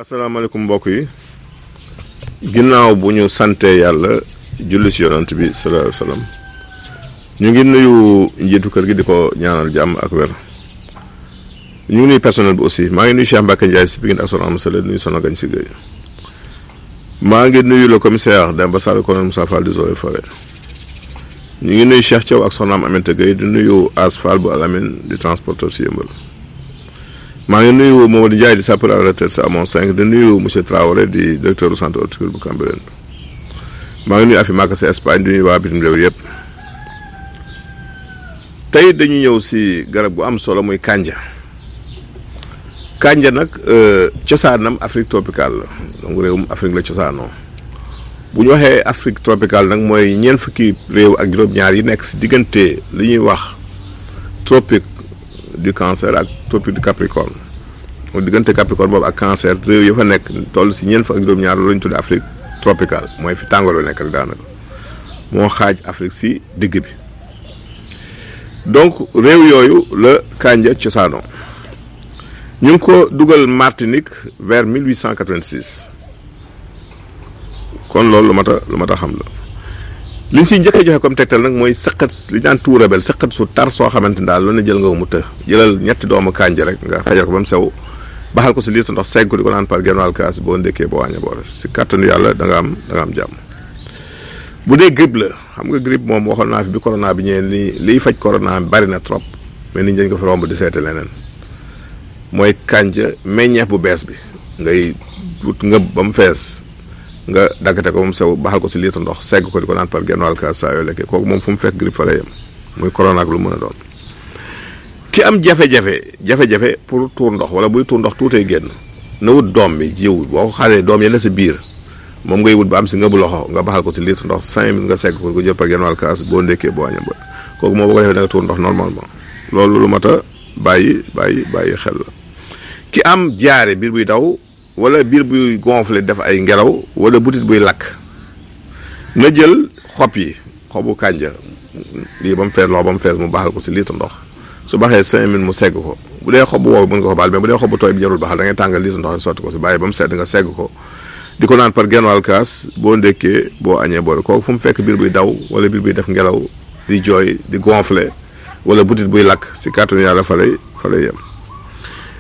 asalaamaaleykum mbokk yi ginnaaw bu ñu sante yàlla julli si yonent bi sallallahu alayhi wasallam ñu ngi nuyu njiitu kër gi di ko ñaanal jàmm ak wér ñu ngi nuyu personnel bi aussi maa ngi nuyu Cheikh Mbacke Ndiaye si Pikine ak Soxna Amsa Sall nuyu Soxna Gagne si Gueye maa ngi nuyu le commissaire Demba Sall colonel Moussa Fall di Eaux et Forêts ñu ngi nuyu Cheikh Thiaw ak Soxna Aminata Gueye di nuyu As Fall bu Alamine di transporteur si Yëmbal maa ngi nuyu Mamadou Ndiaye di sapeur à la retraite sa Amon 5 di nuyu monsieur Traoré di directeur du centre horticole bu Cambérène maa ngi nuyu Afi Maka si Espagne di nuyu waa bitim réew yëpp tey dañu ñëw si garab gu am solo muy kanja kanja nag cosaanam Afrique tropicale la donc réewum Afrique la cosaanoo bu ñu waxee Afrique tropicale nag mooy ñeent fukki réew ak juróom-ñaar yi nekk si diggante li ñuy wax tropique du cancer ak tropique du capricorne diggante capricorne boobu ak cancer réew yi fa nekk toll si ñeent fa ak juróom-ñaar loolu la ñu tuddee Afrique tropicale mooy fi tàngoor bi nekk rek daanaka moo xaaj Afrique si digg bi donc réew yooyu la kanja cosaanoo ñu ngi ko dugal Martinique vers 1886 kon loolu lu mat a xam la li ñu siy njëkkee joxe comme tegtal nag mooy sëqat li daan tout rebelle sëqat su tar soo xamante ni daal loolu na jël nga mu të jëlal ñetti doomu kànja rek nga xajal ko ba mu sew baxal ko si litre ndox segg ko di ko naan par genn wàll kaas boo ndékkee boo wàññee boole si kàttanu yàlla da nga am jàmm. bu dee grippe la xam nga grippe moom waxoon naa fi bi corona bi ñëwee ni liy faj corona bari na trop mais nit ñi dañ ko fi romb di seete leneen mooy kànja meññeef bu bees bi ngay wut ngëb ba mu fees. nga daggate ko moom sew baxal ko si litre ndox segg ko di ko naan par genn wàll kaas saa yoo lekkee kooku moom fu mu fekk grippe fa lay yem muy corona ak lu mën a doon ki am jafe-jafe pour tuur ndox wala buy tuur ndox tuutee génn na wut doom bi jiw boo ko xaalee doom yi la sa biir moom ngay wut ba am si ngëbu loxo nga baxal ko si litre ndox 5 minutes nga segg ko di ko jël par genn wàll kaas boo ndékkee boo wàññee ba kooku moom boo ko defee da nga tuur ndox normalement loolu lu mat a bàyyi xel la ki am jaare biir buy daw wala biir buy gonflé def ay ngelaw wala butit buy lakk na jël xobu kànja lii ba mu fees loxo ba mu fees mu baxal ko si litre ndox su baxee 5 minutes mu segg ko bu dee xobu woowu mën nga ko baal mais bu dee xobu tooy bi jarul baxal da ngay tàngal litre ndox sotti ko si bàyyi ba mu sedd nga segg ko di ko naan par genn wàll kaas boo ndékkee boo añee boole kooku fu mu fekk biir buy daw wala biir buy def ngelaw di jooy di gonflé wala butit buy lakk si kàttanu yàlla fa lay yem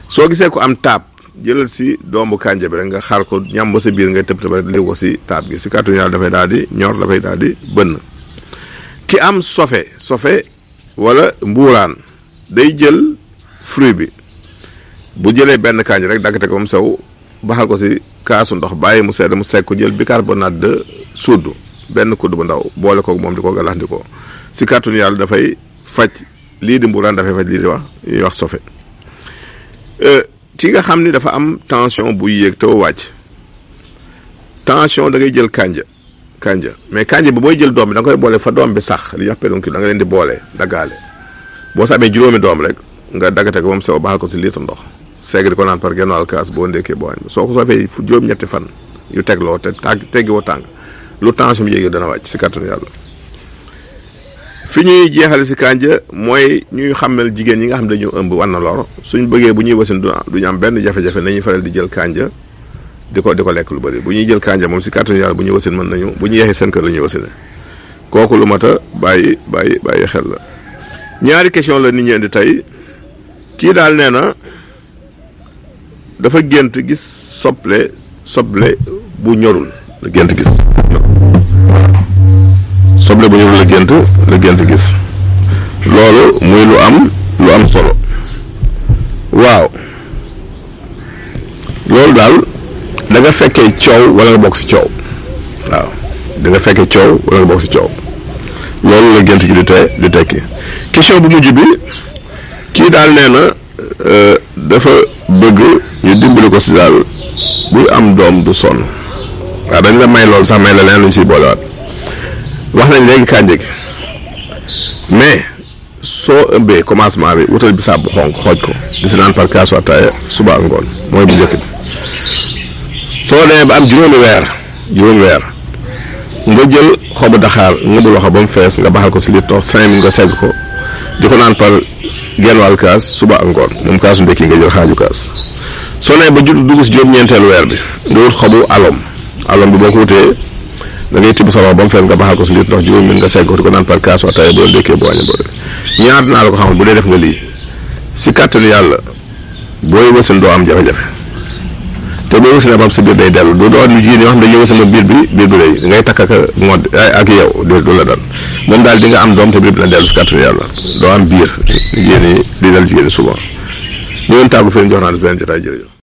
soo gisee ko am taab jëlal si doomu kànja bi rek nga xaar ko ñam ba sa biir ngay tëb tëb rek liw ko si taab gi si kàttanu yàlla dafay daal di ñor dafay daal di bënn ki am sofe wala mbuuraan day jël fruit bi bu jëlee benn kànja rek daggate ko mu sew baxal ko si kaasu ndox bàyyi mu sedd mu segg ko jël bicarbonate de soude benn kudd bu ndaw boole ko moom di ko galaxndikoo si kàttanu yàlla dafay faj lii di mbuuraan dafay faj lii di wax sofe ki nga xam ni dafa am tension buy yéeg te wàcc tension da ngay jël kànja mais kànja bi booy jël doom bi da nga koy boole fa doom bi sax li ñuy wax pédoncule da nga leen di boole daggaale boo sa amee juróomi doom rek nga daggate ko moom sew baxal ko si litre ndox segg di ko naan par genn wàll kaas boo ndékkee boo wàññi soo ko soofee juróom-ñetti fan yu tegloo te teggiwoo tàng lu tension bi yéeg dana wàcc si kàttanu yàlla. fi ñuy jeexale si kànja mooy ñuy xamal jigéen ñi nga xam ne dañu ëmb war na lor suñ bëggee bu ñuy wasin duñu am benn jafe-jafe nañuy faral di jël kànja di ko lekk lu bëri bu ñuy jël kànja moom si kàttanu yàlla bu ñuy wasin mën nañu bu ñu yeexee seen kër la ñuy wasine kooku lu mat a bàyyi xel la. ñaari question la nit ñi indi tey kii daal nee na dafa gént gis soble bu ñorul la gént gis soble bu ñorul la gént gis loolu muy lu am solo waaw loolu daal da nga fekkee coow wala nga bokk si coow waaw da nga fekkee coow wala nga bokk si coow loolu la gént gi di tekki question bu mujj bi kii daal nee na dafa bëgg ñu dimbali ko si daal buy am doom du sonn waaw dañ la may loolu sax may la leen lu ñu siy boolewaat wax nañ léegi kànja gi mais soo ëmbee commencement bi wutal bisaab bu xonk xooj ko di si naan par kaasu ataaya suba ak ngoon mooy bu njëkk bi soo demee ba am juróomi weer nga jël xobu daxaar ngëbu loxo ba mu fees nga baxal ko si litre ndox 5 minutes nga segg ko di ko naan par genn wàll kaas suba ak ngoon moom kaasu ndekki nga jël xaaju kaas soo nee ba dugg si juróom-ñeenteelu weer bi nga wut xobu alom bi boo ko wutee da ngay tibb sa loxo ba mu fees nga baxal ko si litre ndox juróom min nga segg ko di ko naan par kaas ataaya boo dékkee boo wàññi boo ñaar dinaa la ko xamal bu dee def nga lii si kàttanu yàlla booy wasin doo am jafe-jafe te boo wasinee ba am sa biir day dellu du doon lu jigéen ñi wax dañuy wasin ba biir bi day ngay takk ak yow du la dal moom daal di nga am doom te biir bi na dellu si kàttanu yàlla doo am biir jigéen ñi di dal jigéen ñi souvent ñu leen tàggu fii jox naa def beneen jotaay jërëjëf